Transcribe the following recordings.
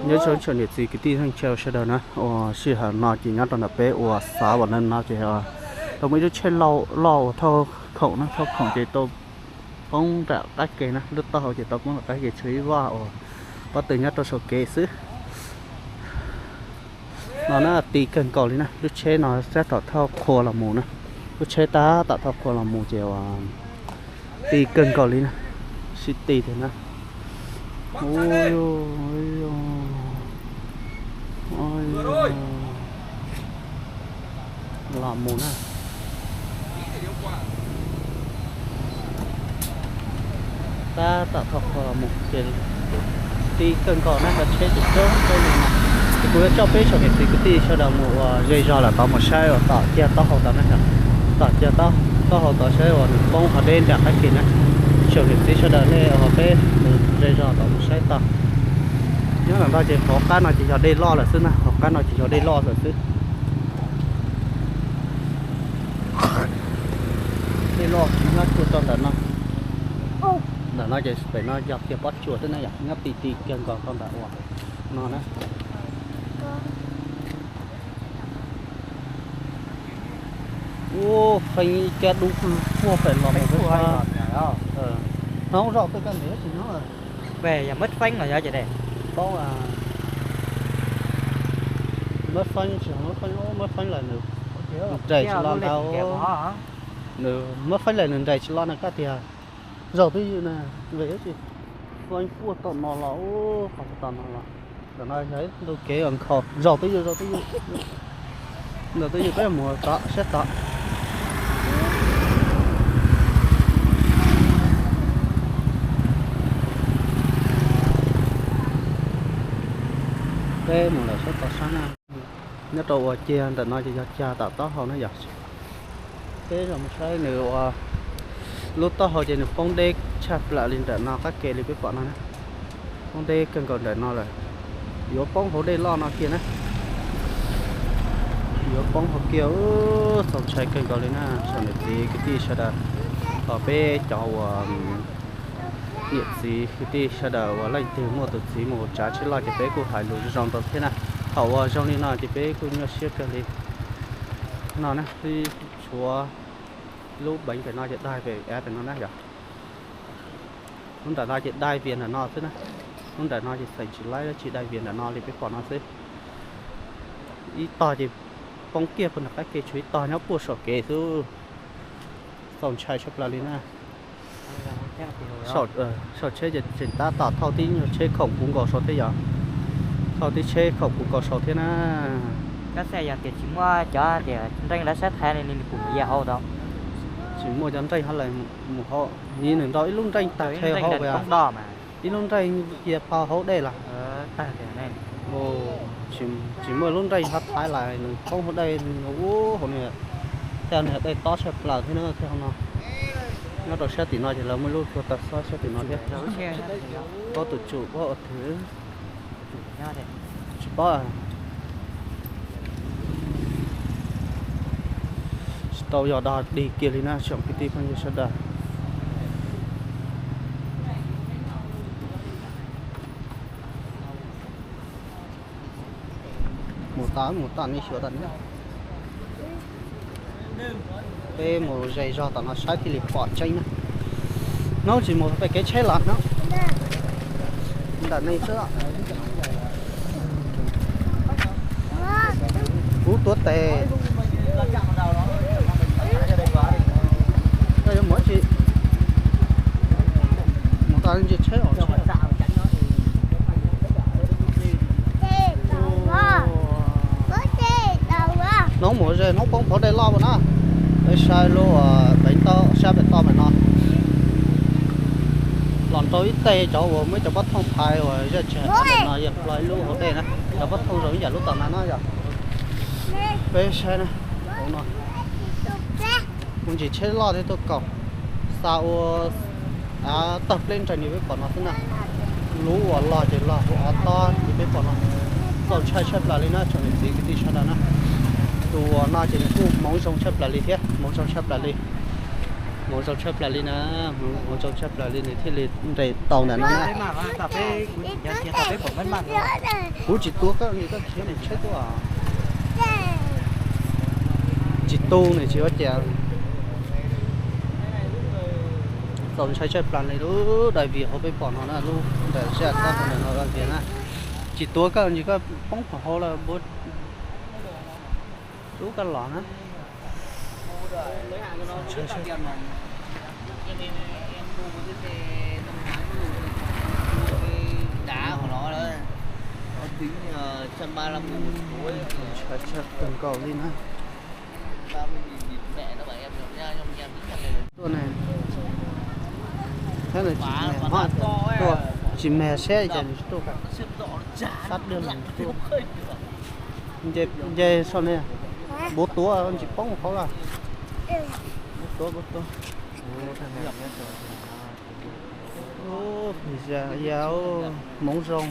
Nyob zoo tsoom niam txiv kwv tij neej tsa sawv daws na, uas sij hawm no ces nyob rau ntawm peb uas xav uas no no ces tau muaj ib lub tsheb loj uas thauj khoom no, thauj khoom ces tau poob nram qab ke na, lub taub hau ces tau poob nram qab ke tshuav ib vaj uas pob tw nyob rau saum kev xwb. No na, ti kawg nkaus li na, lub tsheb no tab tom thauj qhua los mus na, lub tsheb tab tom thauj qhua los mus ces uas ti kawg nkaus li na, sib ti tiag na. Los mus na, tab tom thauj qhua los mus ces ti kawg nkaus na, cov tsheb ces coob coob li na. Ces kuv yuav coj peb tsoom niam txiv kwv tij sawv daws mus ua zej zog lawm tod mus saib uas tom kiag taub hau tod na, tom kiag taub hau tod saib uas nws poob qhov deb nram qab ke na. Tsoom niam txiv sawv daws nej ua peb mus zej zog tod mus saib tod. Nyob ntawm no ces hauv qab no ces yog dej loj lawm xwb na, hauv qab no ces yog dej loj lawm xwb. Dej loj nyob tsuas rau ntawm no, ntawm no ces pem no yog kiag pob tsuas xwb na yom, nyob ti ti kiag nkaus rau ntawm uas no na. Ua feeb ib kab dub puag pem los mus, hnoob zaum tej koj ntev tsis hnoob. Yog Mab Feeb los yog ces paub, Mab Feeb tsis, Mab Feeb, Mab Feeb lawm nws nres tsis los ntag. Nws Mab Feeb lawm nws nres tsis los na koj tiag. Zaum twj ywm na, nres tsis, Feeb puag tom no los, qhov tom no los. Ntawm no yog ib ntug kev nkhaus, zaum twj ywm, zaum twj ywm. Ntawm twj ywm peb mus tod, siab tod. Peb mus lawm sab tod sab na. Nyob rau uas cag ntawm no ces yog cag tom taub hau na yom. Peb los mus saib nws uas lub taub hau ces nws poob deb tshaj plaws li ntawm no qab ke li peb pom no na. Poob deb kawg nkaus ntawm no lawm. Yuav poob hauv dej loj no kiag na. Yuav poob hauv kiag, txaus ntshai kawg nkaus li na tsoom niam txiv kwv tij sawv daws. Thaum peb cov uas niam txiv kwv tij sawv daws uas leej twg muaj tus txiv mus tsav tsheb loj ces peb kuj hais lus zoo zoo rau thiab na. Thaum uas zoo li no ces peb kuj nyuaj siab kawg li. No na, tshuav lub beev pem no ces daig pem av pem no na yom. Lub nram no ces daig vias ntawm no xwb na. Lub nram no ces xeem tsis laib dab tsi, daig vias ntawm no li peb pom no xwb. Ib tog ces poob kiag puag nram qab ke, tshuav ib tog nyob puag saum kev xwb. Txaus ntshai tshaj plaws li na. Saum tsheb ces tseem tab tom thauj tib nyuag tsheb khoom puv nkaus saud thiab yom. Thauj tib tsheb khoom puv nkaus saud thiab na. Koj xav yog tias tsis muaj cov tias nreej lawv sab thaiv li nws pum ya hauv tau. Tsis muaj cov nreej hauv lawm mus hauv, nws nrau ib lub nreej tag qhe hauv, ib lub nreej cia phau hauv dej los. Tsis muaj lub nreej hauv thaiv lawm, nws poob hauv dej, nws ua hauv no, thiab nws dej tob tshaj plaws thiab na, thiab hauv no. Nyob rau sab tim no ces lawv muaj lub kua tau xob sab tim no thiab. Pob tus tsum pob ua thwv. Tsis paub. Tsis tau yog dog dig kiag li na tsoom kwv tij phooj ywg sawv daws. Mus tod, mus tod nej xyuas tod na. Peb mus zej zog tom no saib thiaj li pom tseeb na. Hnub tsis mus pem kev tsheb los hnub ntawm no xwb. Kuv tuav tes. Koj yuav mus tsi? Mus tod ntsia tsheb os. Hnub mus ze hnub poob pov dej loj na. Peb saib lub peev taub sab pem toj pem no. Los nrau ib teg cov uas muaj cov pob thooj thaiv uas zaj tsheb no yog ploj ib lub hauv dej na. Cov pob thooj zoo ib yam lub tom no na yog. Peb saib na, hauv no. Kuv ntsis tsheb loj thiab tuaj kaus, xa ua av tawg pleb nreeg li peb pom no xwb na. Lub uas loj ces loj hauv av tob li peb pom no. Txaus ntshai tshaj plaws li na tsoom niam txiv kwv tij sawv daws na. Tus uas no ces nws kuj hmoov zoo tshaj plaws li thiab, hmoov zoo tshaj plaws li. Hmoov zoo tshaj plaws li na, hmoov zoo tshaj plaws li nws thiaj li nres tau ntawm no na. Kuv tsis tuav koj li, koj khiav mus tsheb tuaj. Tsis tu nws tsis ua cas. Txaus ntshai tshaj plaws li lub dais vias hauv peb pom no na, lub ntawm sab tod ntawm no dais vias na. Tsis tuav koj li, koj poob hauv lawm, lub koj los na. Tshaj tshaj kawg nkaus li na. Tuaj ne, thiab nws tsis mag, tuaj tsis mag seb ces nws tuaj, sab dej nws tuaj. Nce, nce so ne, buv tuav ntsis poob hauv lawm. Buv tuav, buv tuav. Ya, ya, hmoov zoo.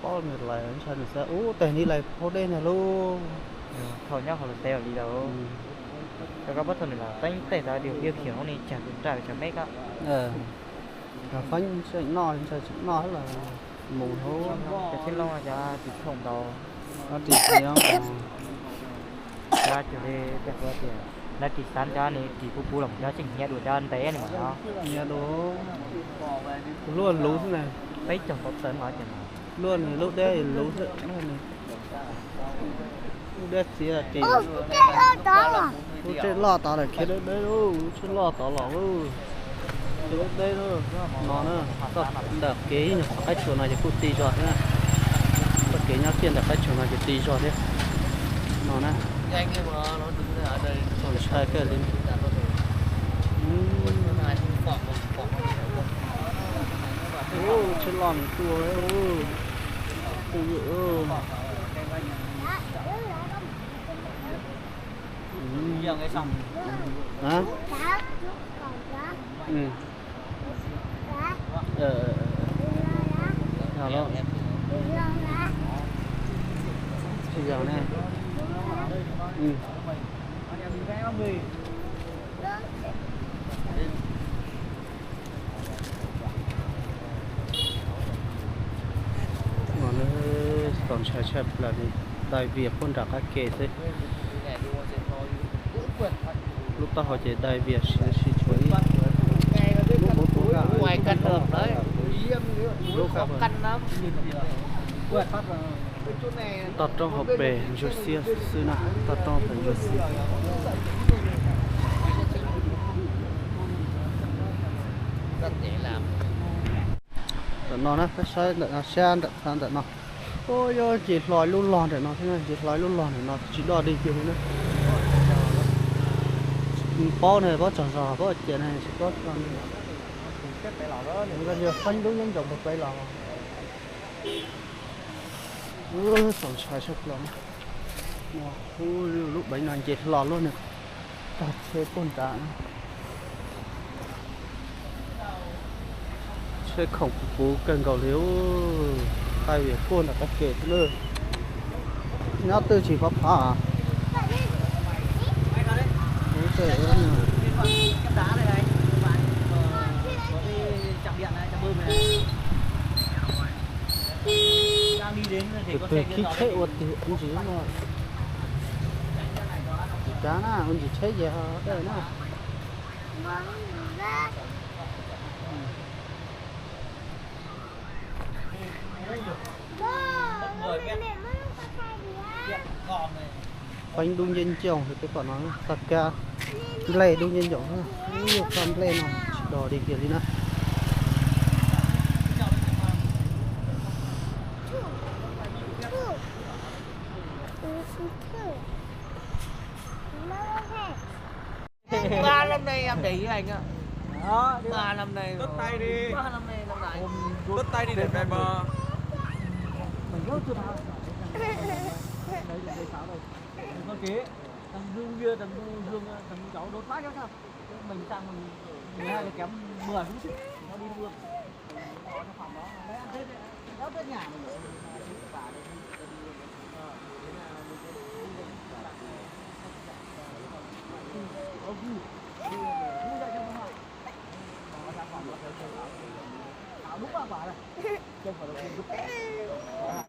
Paub nws lais ntshai nws xav ub teg ni lais hauv dej ntag lauj. Thaum nyob hauv lawv teb li lawm. Rau koj paub thaum nws los teeb teg tau tias khiav hauv ni cag tus nraj cov meb ko. Feeb tseem noj, ntshai tseem noj los mus hauv. Cov txhiaj loj cov ris tshooj ntau. Ris txiv, cov li tias lawv ris xav cov ni ris puv puv los cov tseem hnyiab dua cov ntev ni mas no. Hnyiab dua. Kuv luaj luv xwb na. Peb caug tau tawm no ces mas. Luaj nws lub deb luv xwb. Lub deb txiav ris. Lub tsheb loj tod lawm khiav deb deb, lub tsheb loj tod los lub, lub deb no na, ntawm kev ib nyuag qab qaib tshua no ces kuj ti zog thiab na. Txoj kev nyob kiag ntawm qaib tshua no ces ti zog thiab no na. Txaus ntshai kawg li. Lub tsheb loj nws tuaj, tuaj ywm. Tsis yog ne. Txaus ntshai tshaj plaws li, dai vias puag nram qab ke xwb. Lub taub hau ces dai vias siav sib tshuav ib lub, lub toj roob hauv pes ntsuag xiab xwb na, toj roob hauv pes ntsuag xiab. Ntawm no na, peb saib ntawm no, sab ntawm no, ntawm no. Ub, yog nce hlo lub log ntawm no thiab, nce hlo lub log ntawm no tsis doj dig kiag li na. Paub ne, paub tsaug zog, paub ciav ne, tsis paub tso ne. Feeb dub nyob ntsoov pem los. Txaus ntshai tshaj plaws. Lub beev no nce hlo luaj nws tag tsheb puag nrad. Tsheb khoom puv puv kawg nkaus li, dai vias puag nram qab ke xwb na. Nyob twj tsis pov phov. Tus twg khib tsheb ua tig ua ntsis no. Tsis kav na, ua ntsis tsheb ces dawj na. Feeb dub nceb ncooj, peb pom no txoj kab nplej dub nceb ncooj, txoj nplej no tsis dog dig kiag li na. Ba năm nay em để ý anh ạ. Ba năm nay, ba năm nay, năm nay. Cất tay đi để mày mà. Con chế, thằng Du kia, thằng Du Dương, thằng Du cháu đột phát khác sao? Mình sang mình, mình hai là kém mười phút chứ. Nó đi luôn. Nó đi luôn. Nó tết nhà mình ở. Bà đây. Ờ, thế là mình sẽ đi luôn. Bà đây. Coj phom rau kuv.